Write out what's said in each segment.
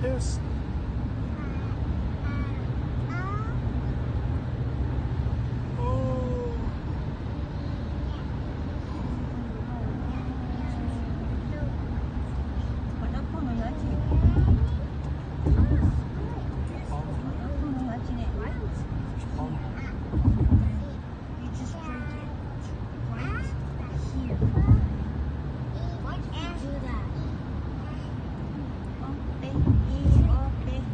Yes. Oh. You just drink it right here. Why did you do that?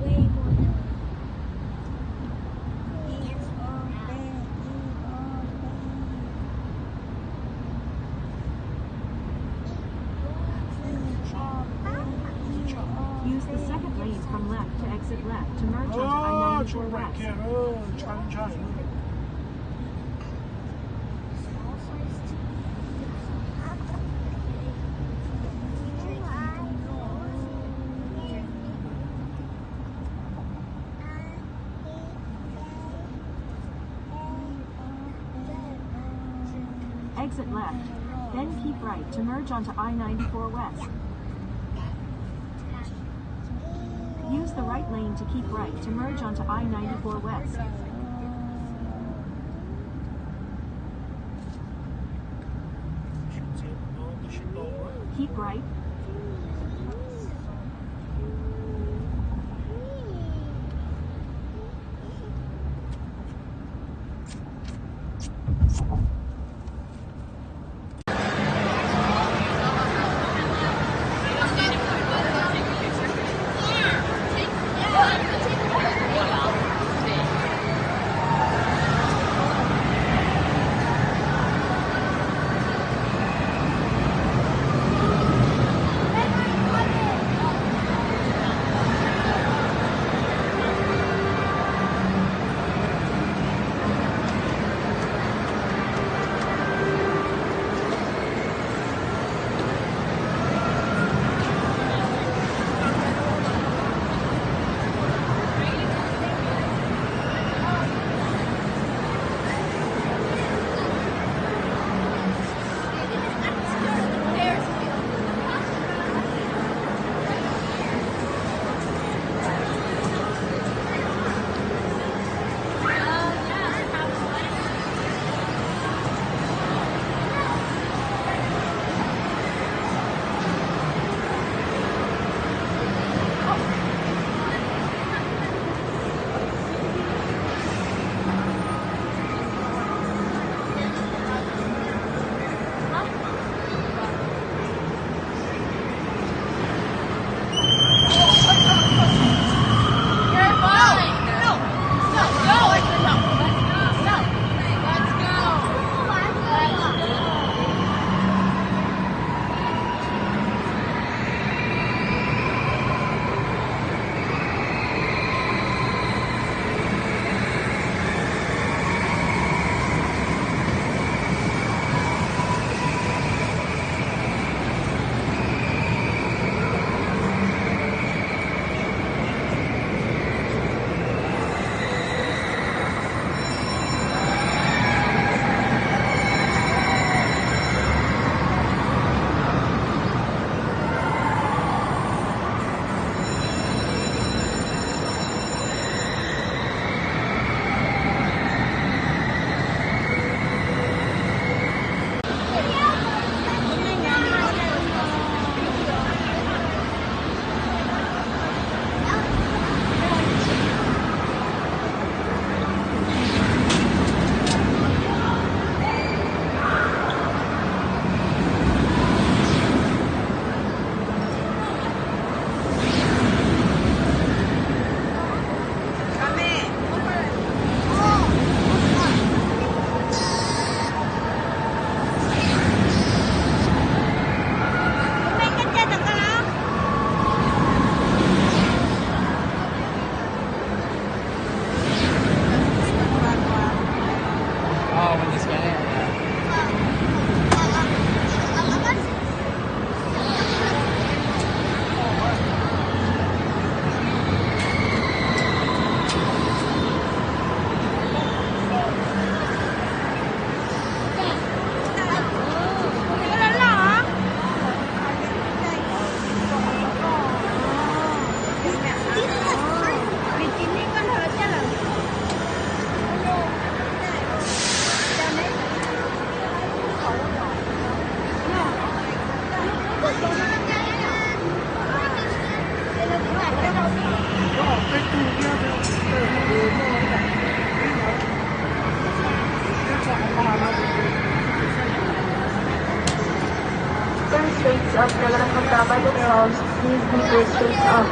Way more than Use the second lane from left to exit left to merge onto I ninety-four West. Exit left. Then keep right to merge onto I ninety-four West. Use the right lane to keep right to merge onto I ninety-four West. Keep right. Seats are available by themselves. Please leave your seats up.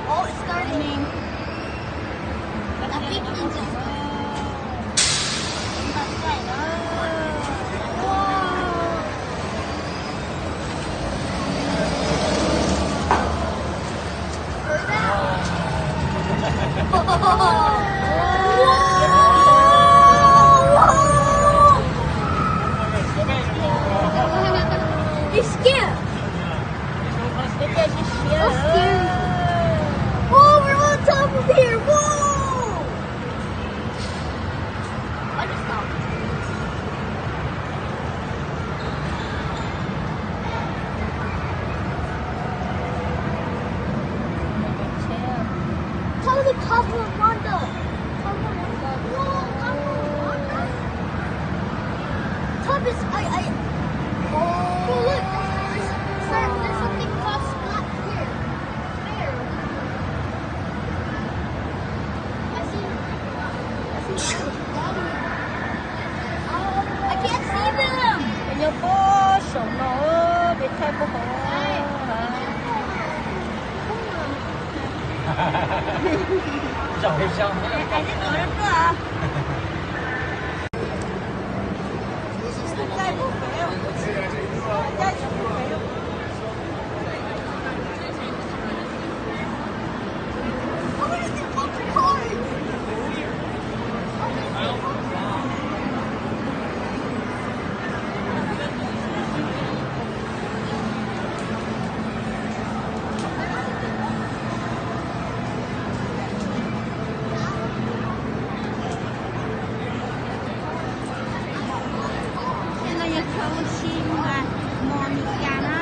Oh, it's starting. I think we just. Whoa. It's scary. It's scary. Oh, we're on top of here. Whoa. I just saw. Tell the Cabo Wanda. Cabo Wanda. Whoa, Cabo Wanda. Thomas, I, I. Oh, look, there's, there's, there's something crossed back here. There. I see. I see. I can't see them. Nyob puag saum no, peb thaij puag hauv. Zaum zaum. Tshua ua si mas mos nws cas na.